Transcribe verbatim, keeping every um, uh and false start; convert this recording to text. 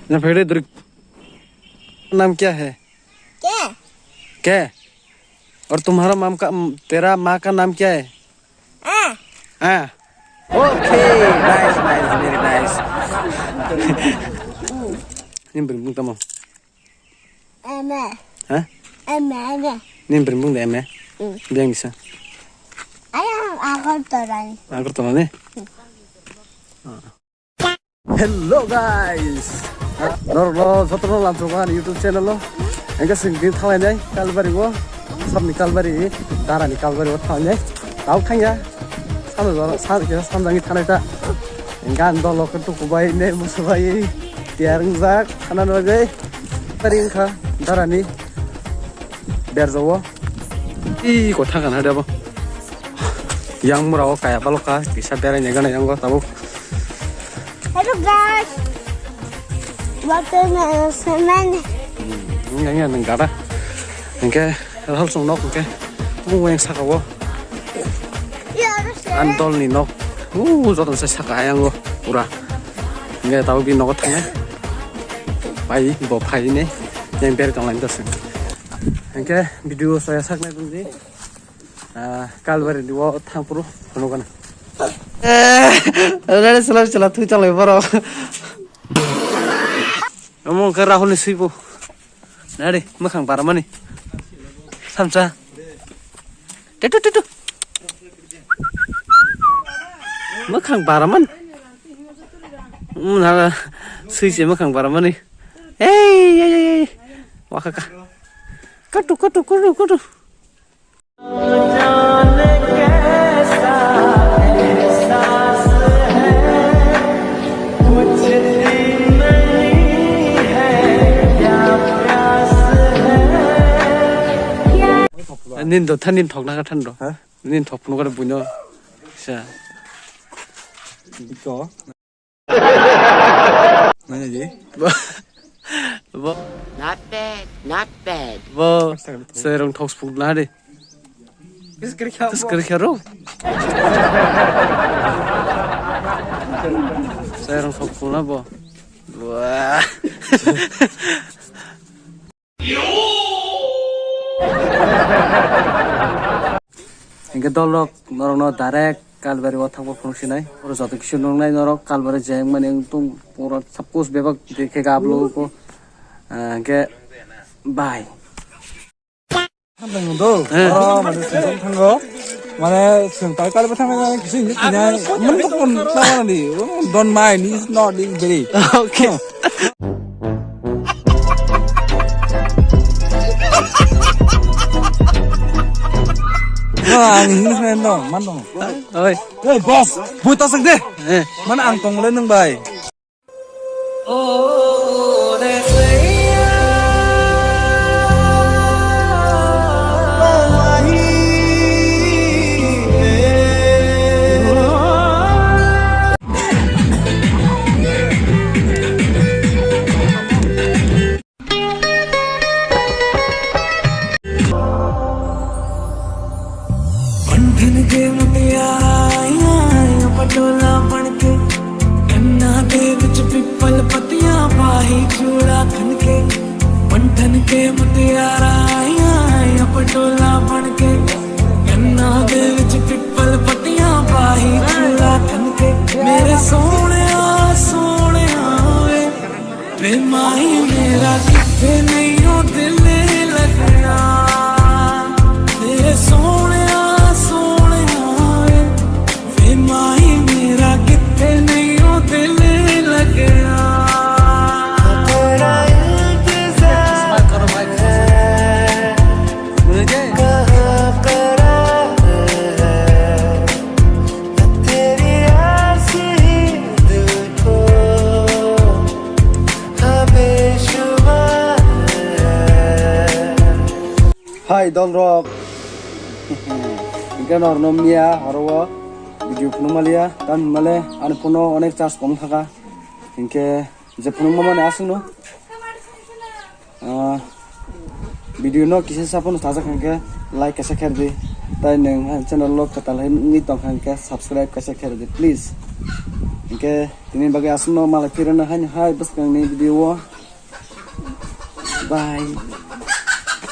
यहाँ फेरे इधर नाम क्या है? क्या? क्या? और तुम्हारा माम का, तेरा माँ का नाम क्या है? हाँ। हाँ। Okay, nice, nice, very nice. Ini berembung tamo. Eme. Hah? Eme, eme. Ini berembung de eme. Hmm. Biang bisa. Ayang, aku terang. Aku terang ni. Hmm. Hello guys. Norok no joto no lamsok ani YouTube channel o. Engke sing din thalai nai Kalbari o. Sabni Kalbari, Darani Kalbari o thalai nai. Tau thangya. Sano jora, san kisa sanjangi thanai ta. Engke ang dolo ke tuku bai ne musu bai. Tiar ngjak, khana no gai. Tari engkha Darani. Berjawo. Ih, kotha kana debo. Yang mura o kaya baloka, kisa berai ne gana yang go tabuk. Hello guys. Welcome to my channel. Yang yang nang gada. Engke hal song nok engke. Mung yang saka wo. An dol ni nok. Uh, joto se saka yang go pura. Engke tabuk bi nogo thangya. Pai bo phai ne. Yang berai tong lain to sing. Engke video saya saknai dungdi. Ah, Kalbari ni o thangphuru phunukgana. Eh, rare sela sela thui chalai borok. Omo wngkha Rahul ni swibo. Nari, mwkhang baramani. Samsa. Tetu, tetu. Mwkhang baraman. Hmm, nara, swi se mwkhang baramani. Ei, ei, ei, ei. Wakaka. Katu, katu, katu, katu. Nin do than nin thok na ka than do. Ha? Nin thok phunu ka buino. Sa. Ito. Nanya ji. Bo. Bo. Not bad, not bad. Bo. Serong thok spuk na de. Kis kiri kya. Kis kiri kya ro. Serong thok spuk na bo. Wah. Hinkhe dolrok norokno direct Kalbari o thangbo phunuk sinai. Oro joto kisu nungnai norok Kalbari jeng mani wngtung pura suppose bebak dekhe gablo ko. Ah, hinkhe bye. Thango do. Eh. Oro mane sung thango. Mane sung tai kal bethang na kisi ni kina. Mun to pon ta ni. Don't mind, it's not in very. Okay. Ang hini friend no, man no. Oi. Hey boss, bui ta sek de. Eh. Mana ang tong le nung bai. बंधन के मुटियारा आइयां पटोला बन के, कन्ना दे विच पिपल पतियां पाही चूड़ा खन के। बंधन के मुटियारा आइयां पटोला बन के, कन्ना दे विच पिपल पतियां पाही चूड़ा खन के। मेरे सोहणिया, सोहणिया वे, वे माही मेरा किथे नहीं हो दिल लगना। मेरे सोहणिया, सोहणिया वे, वे माही मेरा किथे नहीं हो दिल लगना। तेरा इंतजार है, कहाँ करार है, तेरी आस ही दिल को Hai dolrok. Hinkhe norno miya horo video phunuk maliya, tamni male ani phone o onek charge kom thaka. Hinkhe je phunuk mamani aswkno, ah, video no kisa sa phone sajak hinkhe like kaisa kher di. Tai nwng channel o kwtal hai wngwi tongkha hinkhe subscribe kaisa kher di please. Hingke tini bagwi aswkno malai phirano haino hai bwskangni video o. Bye.